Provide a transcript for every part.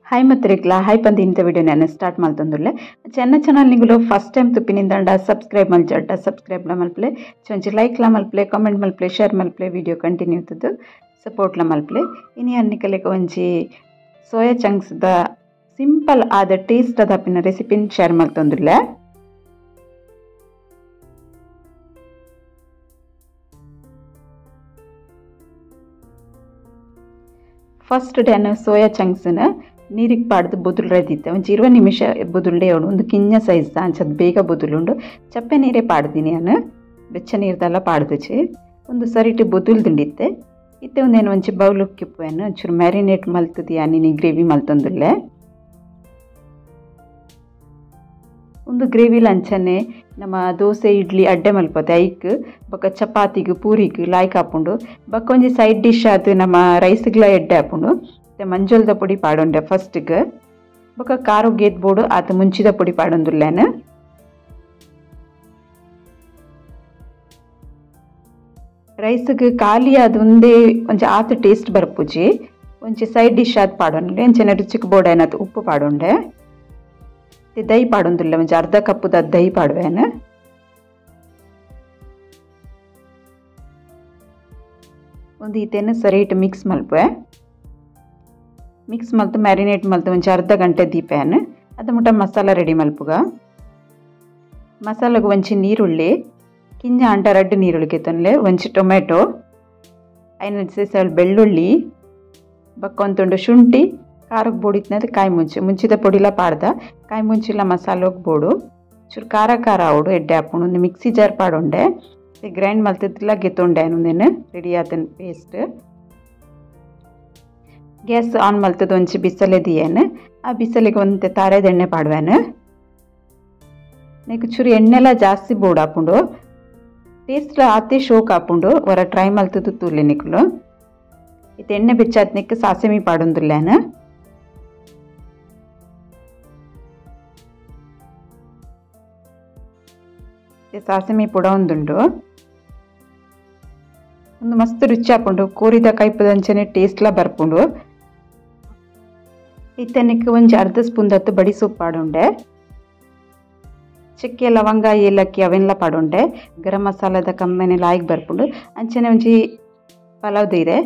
Hi ಮತ್ರಿಕ್ಲಾ hi ಪಂದು ಇಂಥ video ನಾನು start ಮಾಡ್ತಂದುಲ್ಲೆ ಚೆನ್ನ ಚಾನಲ್ ನಿಗುಲು ಫಸ್ಟ್ ಟೈಮ್ ತುಪ್ಪಿನಿಂದ ಸಬ್ಸ್ಕ್ರೈಬ್ ಮಲ್ಚಡ್ಡ ಸಬ್ಸ್ಕ್ರೈಬ್ಲ ಮಲ್ಪಲೆ ಚೊಂಚಿ ಲೈಕ್ಲ ಮಲ್ಪಲೆ ಕಾಮೆಂಟ್ ಮಲ್ಪಲೆ ಶೇರ್ ಮಲ್ಪಲೆ ವಿಡಿಯೋ ಕಂಟಿನ್ಯೂ ಇತ್ತದು ಸಪೋರ್ಟ್ಲ ಮಲ್ಪಲೆ ಇನಿ ಅನ್ನಿಕಲೆಕ ಒಂಜಿ ಸೋಯಾ ಚಂಕ್ಸ್ದ ಸಿಂಪಲ್ ಆದ ಟೇಸ್ಟ್ ಅದಪ್ಪಿನ ರೆಸಿಪಿನ ಶೇರ್ ಮಲ್ತಂದುಲ್ಲೆ. First day soya ಚಂಕ್ಸ್ನ ನೀರಿಗೆ ಪಾಡ್ದು ಬೊದುಲ್ರದಿತ್ತೆ ಒಂಜಿ 20 ನಿಮಿಷ ಬೊದುಲ್ಡೆ ಒಂದು ಕಿಂಜ ಸೈಜ್ ಅಂಚದ ಬೇಗ ಬೊದುಲುಂಡು ಚಪ್ಪೆ ನೀರೇ ಪಾಡ್ದಿನಿ ನಾನು ಬೆಚ್ಚ ನೀರ್ದೆಲ್ಲ ಪಾಡ್ದಚಿ ಒಂದು ಸರಿಟಿ ಬೊದುಲ್ದುಂಡಿತ್ತೆ ಇತ್ತೆ ಒಂದೇನು ಒಂಚಿ ಬೌಲು ಕಿಪ್ಪುವೆನು ಒಂಚೂರು ಮ್ಯಾರಿನೇಟ್ ಮಲ್ತದಿ ನೀನು ಗ್ರೇವಿ ಮಲ್ತೊಂದುಲ್ಲೆ. ಒಂದು ಗ್ರೇವಿಲ ಅಂಚನೆ ನಮ್ಮ ದೋಸೆ ಇಡ್ಲಿ ಅಡ್ಡೆ ಮಲ್ಪತೆ ಐಕ್ ಬೊಕ್ಕ ಚಪಾತಿಗೆ ಪೂರಿಗೆ ಲಾಯ್ಕ್ ಹಾಪುಂಡು ಬೊಕ್ಕ ಒಂಜಿ ಸೈಡ್ ಡಿಶ್ ಅದು ನಮ್ಮ ರೈಸ್ಗ್ಲ ಎಡ್ಡೆ ಹಾಪುಂಡು. ಮಂಜೊಲ್ದ ಪೊಡಿ ಪಾಡೊಂಡೆ ಫಸ್ಟ್ಗೆ ಬೊಕ್ಕ ಖಾರ ಗೇತ್ ಬೋಡು ಆತ ಮುಂಚಿದ ಪೊಡಿ ಪಾಡೊಂದುಲ್ಲೇನು. ರೈಸ್ಗೆ ಖಾಲಿ ಅದು ಒಂದೇ ಒಂಜಿ ಆತ ಟೇಸ್ಟ್ ಬರ್ಪುಜಿ ಒಂಜಿ ಸೈಡ್ ಡಿಶ್ ಆದ್ ಪಾಡೊಂಡೆ ಅಂಚನೆ ರುಚಿಗೆ ಬೋಡ ಏನಾಯ್ತು ಉಪ್ಪು ಪಾಡೊಂಡೆ ದಹಿ ಪಾಡೊಂದುಲ್ಲ ಒಂಜಿ ಅರ್ಧ ಕಪ್ಪುದ ದಹಿ ಪಾಡುವೇನು. ಒಂದು ಈತೇನು ಸರಿ ಇಟ್ಟು ಮಿಕ್ಸ್ ಮಲ್ಪುವೆ ಮಿಕ್ಸ್ ಮಲ್ತು ಮ್ಯಾರಿನೇಟ್ ಮಲ್ತು ಒಂಜಿ ಅರ್ಧ ಗಂಟೆ ದೀಪೇನು ಅದು ಮುಟ್ಟ ಮಸಾಲ ರೆಡಿ ಮಲ್ಪುಗ. ಮಸಾಲೆಗೆ ಒಂಜಿ ನೀರುಳ್ಳಿ ಕಿಂಜ ಅಂಟ ರಡ್ಡು ನೀರುಳ್ಳಿ ಕೆತ್ತೊನ್ಲೆ ಒಂಜಿ ಟೊಮೆಟೊ ಐನ ಸೇಸಲ್ ಬೆಳ್ಳುಳ್ಳಿ ಬಕ್ಕೊಂತುಂಡು ಶುಂಠಿ ಖಾರಕ್ಕೆ ಬೋಡಿತ್ನದು ಕಾಯಿ ಮುಂಚಿ ಮುಂಚಿದ ಪೊಡಿಲ ಪಾಡ್ದ ಕಾಯಿ ಮುಂಚಿಲ ಮಸಾಲೋಗಿ ಬೋಡು ಚೂರು ಖಾರ ಖಾರ ಆವಡು ಎಡ್ಡೆ ಹಾಪುಂಡು ಒಂದು ಮಿಕ್ಸಿ ಜಾರ್ ಪಾಡೊಂಡೆ ಗ್ರೈಂಡ್ ಮಲ್ತಿದ್ಲ ಗೆತ್ತೊಂಡೆ ಒಂದೇನು ರೆಡಿ ಆತನ paste. Gas on ಮಲ್ತದ ಒಂಚಿ ಬಿಸಲೆ ದಿಯೇನು ಆ ಬಿಸಲಿಗೆ ಒಂದು ತಾರೆದ ಎಣ್ಣೆ ಪಾಡುವೇನು. ನೆಕ್ ಚೂರು ಎಣ್ಣೆಲ್ಲ ಜಾಸ್ತಿ ಬೋಡು ಹಾಪುಂಡು ಟೇಸ್ಟ್ ಆತೆ ಶೋಕ್ ಹಾಪುಂಡು ಹೊರ ಟ್ರೈ ಮಲ್ತದ್ದು ತೂಲೆ ನಿಕ್ಲು. ಇತ್ತು ಎಣ್ಣೆ ಬೆಚ್ಚಾತ್ನಿಕ್ ಸಾಸೆಮಿ ಪಾಡೊಂದುಲ್ಲೇನು. ಸಾಸೆಮಿ ಪುಡ ಒಂದುಂಡು ಒಂದು ಮಸ್ತ್ ರುಚಿ ಹಾಪುಂಡು ಕೋರಿದ ಕೈಪದಂಚನೆ ಟೇಸ್ಟ್ಲ ಬರ್ಪುಂಡು. ಇತ್ತನಕ್ಕೆ ಒಂಜಿ ಅರ್ಧ ಸ್ಪೂನ್ ದತ್ತು ಬಡಿ ಸೊಪ್ಪು ಪಾಡುಂಡೆ ಚಕ್ಕೆ ಲವಂಗ ಏಲಕ್ಕಿ ಅವೆಲ್ಲ ಪಾಡುಂಡೆ ಗರಂ ಮಸಾಲದ ಕಮ್ಮೆನೆ ಲಾಯ್ಗೆ ಬರ್ಪುಂಡು ಅಂಚನೆ ಒಂಜಿ ಪಲಾವ್ದು ಇದೆ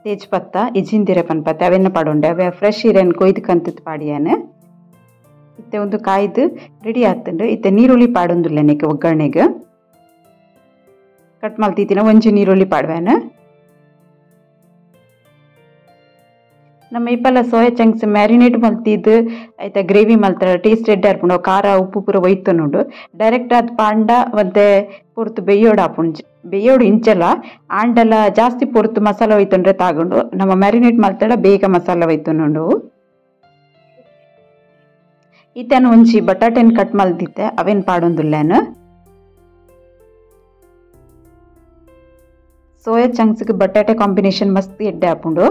ತೇಜ್ಪತ್ತ ಇಜಿಂದಿರೆ ಪನ್ಪತ್ತೆ ಅವೆನ್ನ ಪಾಡುಂಡೆ ಅವೇ ಫ್ರೆಶ್ ಇರೇನು ಕೊಯ್ದು ಕಂತದ್ದು ಪಾಡಿಯಾನೆ. ಇತ್ತೆ ಒಂದು ಕಾಯ್ದು ರೆಡಿ ಆಗ್ತುಂಡು. ಇತ್ತೆ ನೀರುಳ್ಳಿ ಪಾಡೊಂದುಲ್ಲ ನೆಕ್ ಒಗ್ಗರಣೆಗೆ ಕಟ್ ಮಲ್ತಿತ್ತಿನ ಒಂಜಿ ನೀರುಳ್ಳಿ ಪಾಡುವೇನ. ನಮ್ಮ ಇಪ್ಪಲ್ಲ soya chunks marinate ಮಲ್ತಿದ್ದು ಆಯ್ತಾ ಗ್ರೇವಿ ಮಲ್ತಾರೆ ಟೇಸ್ಟ್ ಎಡ್ಡೆ ಹಾಪುಂಡು ಖಾರ ಉಪ್ಪು ಪೂರ ಒಯ್ತನುಂಡು ಡೈರೆಕ್ಟ್ ಅದು ಪಾಂಡ ಮತ್ತೆ ಪೊರ್ತು ಬೇಯೋಡು ಹಾಪುಂಡು ಬೇಯೋಡು ಇಂಚಲ ಆಂಡಲ ಜಾಸ್ತಿ ಪೊರ್ತು ಮಸಾಲ ಒಯ್ತಂಡ್ರೆ ತಾಗೊಂಡು ನಮ್ಮ ಮ್ಯಾರಿನೇಟ್ ಮಲ್ತಾಡ ಬೇಗ ಮಸಾಲ ಒಯ್ತನುಂಡು. ಈತನ ಒಂಜಿ ಬಟಾಟೆನ್ ಕಟ್ ಮಲ್ದಿತ್ತೆ ಅವೇನು ಪಾಡೊಂದುಲ್ಲೇನು. ಸೋಯಾ ಚಂಕ್ಸ್ಗೆ ಬಟಾಟೆ ಕಾಂಬಿನೇಷನ್ ಮಸ್ತ್ ಎಡ್ಡೆ ಹಾಪುಂಡು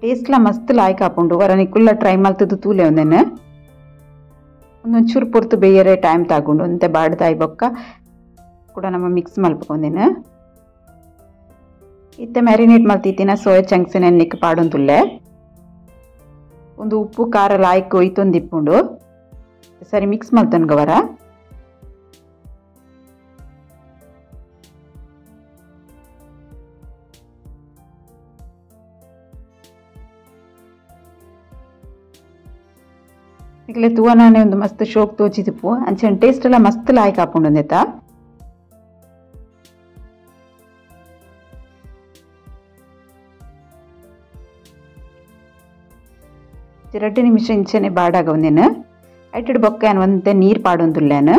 ಟೇಸ್ಟ್ಲ ಮಸ್ತ್ ಲಾಯ್ಕ್ ಹಾಪುಂಡು ವರ ನಿಕ್ಕುಲ್ಲ ಟ್ರೈ ಮಲ್ತದ್ದು ತೂಲೆ ಒಂದೇನು ಒಂದೊಂಚೂರು ಪೊರ್ತು ಬೇಯರೆ ಟೈಮ್ ತಗೊಂಡು ಅಂತೆ ಬಾಡ್ದಾಯಿ ಬೊಕ್ಕ ಕೂಡ ನಮ್ಮ ಮಿಕ್ಸ್ ಮಲ್ಪಕೊಂದೇನು. ಇತ್ತೆ ಮ್ಯಾರಿನೇಟ್ ಮಲ್ತಿತ್ತಿನ ಸೋಯಾ ಚಂಕ್ಸ್ನ ನಿಕ್ ಪಾಡೊಂದುಲ್ಲೆ ಒಂದು ಉಪ್ಪು ಖಾರ ಲಾಯ್ಕ್ ಒಯ್ತೊಂದು ಇಪ್ಪುಂಡು ಸರಿ ಮಿಕ್ಸ್ ಮಲ್ತೊನ್ಗವರ. ಈಗಲೇ ತೂವನಾನೆ ಒಂದು ಮಸ್ತ್ ಶೋಕ್ ತೋಚಿದಿಪ್ಪು ಅಂಚನೆ ಟೇಸ್ಟ್ ಎಲ್ಲ ಮಸ್ತ್ ಲಾಯ್ಕ್ ಹಾಪುಂಡು ಒಂದೇತ. 2 ನಿಮಿಷ ಇಂಚನೆ ಬಾಡಾಗ ಒಂದೇನು ಐಟೆಡ್ ಬೊಕ್ಕ ಒಂತೆ ನೀರು ಪಾಡೊಂದುಲ್ಲೇನು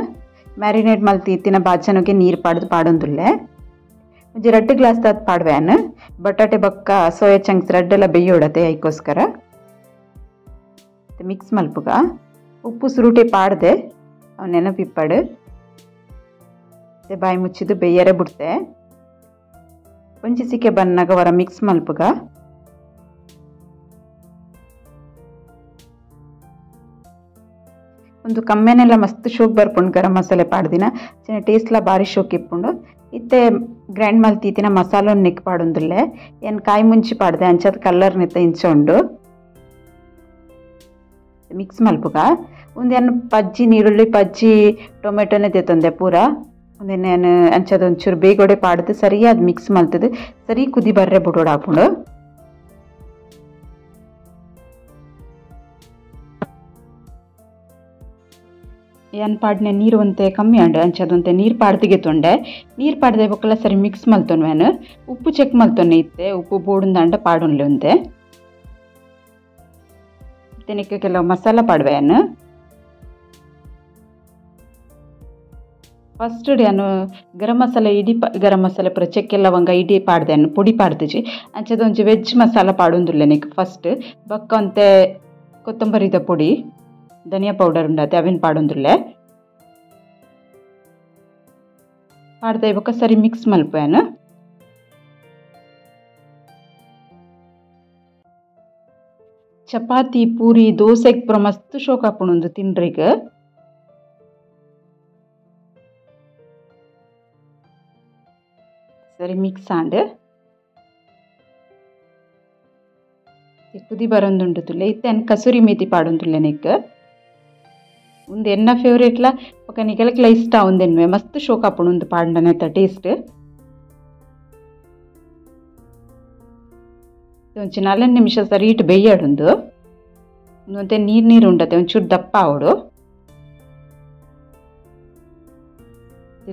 ಮ್ಯಾರಿನೇಟ್ ಮಲ್ತಿ ಇತ್ತಿನ ಬಾಚನಕ್ಕೆ ನೀರು ಪಾಡ್ದು ಪಾಡೊಂದುಲ್ಲೆ ಒಂಜಿ 2 ಗ್ಲಾಸ್ ತಾತ್ ಪಾಡುವೇನು ಬಟಾಟೆ ಬೊಕ್ಕ ಸೋಯಾ ಚಂಕ್ಸ್ ರಡ್ಡೆಲ್ಲ ಬೇಯೋಡತೆ ಐಕೋಸ್ಕರ ಮಿಕ್ಸ್ ಮಲ್ಪುಗ. ಉಪ್ಪು ಸುರುಟೆ ಪಾಡ್ದೆ ಅವು ನೆನಪಿಪ್ಪಾಡು ಬಾಯಿ ಮುಚ್ಚಿದ್ದು ಬೇಯರೆ ಬಿಡ್ತೆ ಒಂಜಿ ಸಿಕ್ಕೆ ಬನ್ನಾಗ ಹೊರ ಮಿಕ್ಸ್ ಮಲ್ಪುಗ. ಒಂದು ಕಮ್ಮೆನೆಲ್ಲ ಮಸ್ತ್ ಶೋಕ್ ಬರ್ಪುಂಡು ಗರಂ ಮಸಾಲೆ ಪಾಡ್ದಿನ ಚೆನ್ನ ಟೇಸ್ಟ್ಲ ಭಾರಿ ಶೋಕ್ ಇಪ್ಪುಂಡು. ಇತ್ತೆ Grind ಮಲ್ತೀತಿನ ಮಸಾಲೊನ್ ನೆಕ್ ಪಾಡೊಂದುಲ್ಲೆ ಏನ್ ಕಾಯಿ ಮುಂಚಿ ಪಾಡ್ದೆ ಅಂಚದ ಕಲರ್ ನೆತ್ತ ಇಂಚ ಉಂಡು ಮಿಕ್ಸ್ ಮಲ್ಪುಗ ಉಂದೆನ್ ಪಜ್ಜಿ ನೀರುಳ್ಳಿ ಪಜ್ಜಿ ಟೊಮೆಟೊನೆ ತೆತ್ತೊಂದೆ ಪೂರ ಉಂದೆನ್ ಯಾನ್ ಅಂಚದ ಒಂಚೂರು ಬೇಗೊಡೆ ಪಾಡ್ದು ಸರಿಯಾದ ಮಿಕ್ಸ್ ಮಲ್ತದು ಸರಿ ಕುದಿ ಬರ್ರೆ ಬುಡೋಡು ಆಪುಂಡು. ಯಾನ್ ಪಾಡ್ನೆ ನೀರು ಒಂತೆ ಕಮ್ಮಿ ಆಂಡ್ ಅಂಚದೊಂತೆ ನೀರು ಪಾಡ್ದಿಗೆ ತೊಂಡೆ ನೀರು ಪಾಡ್ದೆ ಬೊಕ್ಕಲ ಸರಿ ಮಿಕ್ಸ್ ಮಲ್ತೊನ್ವೆ ಯಾನ್ ಉಪ್ಪು ಚೆಕ್ ಮಲ್ತೊನ್ನೆ ಇತ್ತೆ ಉಪ್ಪು ಬೋಡುಂದಾಂಡ ಪಾಡೊನ್ಲೆ ಒಂತೆ ಇತ್ತೆ ಕೆಲವು ಮಸಾಲ ಪಾಡ್ವೆ ಯಾನ್. ಫಸ್ಟ್ ಯಾನ್ ಗರಂ ಮಸಾಲೆ ಇಡೀ ಗರಂ ಮಸಾಲೆ ಪೂರ ಚೆಕ್ಕೆ ಲವಂಗ ಇಡೀ ಪಾಡ್ದೆ ಯಾನ್ ಪೊಡಿ ಪಾಡ್ದಿಜಿ ಅಂಚದ ಒಂಜಿ ವೆಜ್ ಮಸಾಲ ಪಾಡೊಂದುಲ್ಲೆ ನೆಕ್ ಫಸ್ಟ್ ಬೊಕ್ಕ ಒಂತೆ ಕೊತ್ತಂಬರಿದ ಪೊಡಿ ಧನಿಯಾ ಪೌಡರ್ ಉಂಡಾತೆ ಅವೇನು ಪಾಡೊಂದುಲ್ಲೆ ಪಾಡ್ದೆ ಬೊಕ್ಕ ಸರಿ ಮಿಕ್ಸ್ ಮಲ್ಪು ಯಾನ್. ಚಪಾತಿ ಪೂರಿ ದೋಸೆಗ್ ಪೂರ ಮಸ್ತ್ ಶೋಕ್ ಆಪುಂಡು ತಿನ್ರೆಗ್. ಸರಿ ಮಿಕ್ಸ್ ಆಂಡ್ ಕುದಿ ಬರೊಂದುಂಡು ತುಲ್ಲೆ ಇತ್ತೆ ಯಾನ್ ಕಸೂರಿ ಮೇಥಿ ಪಾಡೊಂದುಲ್ಲೆ ನೆಕ್. ಉಂದು ಎನ್ನ ಫೇವ್ರೇಟ್ಲ ಬೊಕ್ಕ ನಿಕಲೆಗ್ಲ ಇಷ್ಟ ಉಂದೆನ್ವೆ ಮಸ್ತ್ ಶೋಕ್ ಆಪುಂಡು ಉಂದು ಪಾಡ್ಂಡನೆತ್ತ ಟೇಸ್ಟ್. ಒಂಚಿ 4 ನಿಮಿಷ ಸರಿ ಇಟ್ಟು ಬೇಯಡುಂದು ಒಂತೆ ನೀರು ನೀರು ಉಂಡತೆ ಒಂಚೂರು ದಪ್ಪ ಆವಡು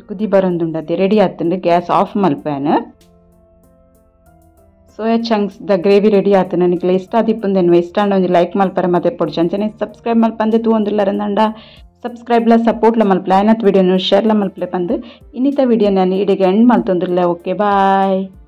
ಕುದಿ ಬರೊಂದುಂಡತೆ ರೆಡಿ ಆತುಂಡು. ಗ್ಯಾಸ್ ಆಫ್ ಮಲ್ಪು ಯಾನ್. Soya chunks the gravy ready ಆತುಂಡು. ನಿಕ್ಲೆ ಇಷ್ಟ ಆದಿಪ್ಪುಂದೆನ್ವೆ ಇಷ್ಟ ಆಂಡ ಒಂಜಿ ಲೈಕ್ ಮಲ್ಪರೆ ಮತ್ತೆ ಪೊಡ್ಚಿ ಅಂಚನೆ ಸಬ್ಸ್ಕ್ರೈಬ್ ಮಲ್ಪಂದೆ ತೂವೊಂದುಲ್ಲರಂದಂಡ ಸಬ್ಸ್ಕ್ರೈಬ್ಲ ಸಪೋರ್ಟ್ಲ ಮಲ್ಪಲೆ ಆಯ್ನತ್ ವಿಡಿಯೋನು ಶೇರ್ಲ ಮಲ್ಪಲೆ ಪಂದ್ ಇನ್ನಿತ ವಿಡಿಯೋ ನಾನು ಇಡೆಗೆ ಎಂಡ್ ಮಲ್ತೊಂದುಲ್ಲೆ. Okay bye.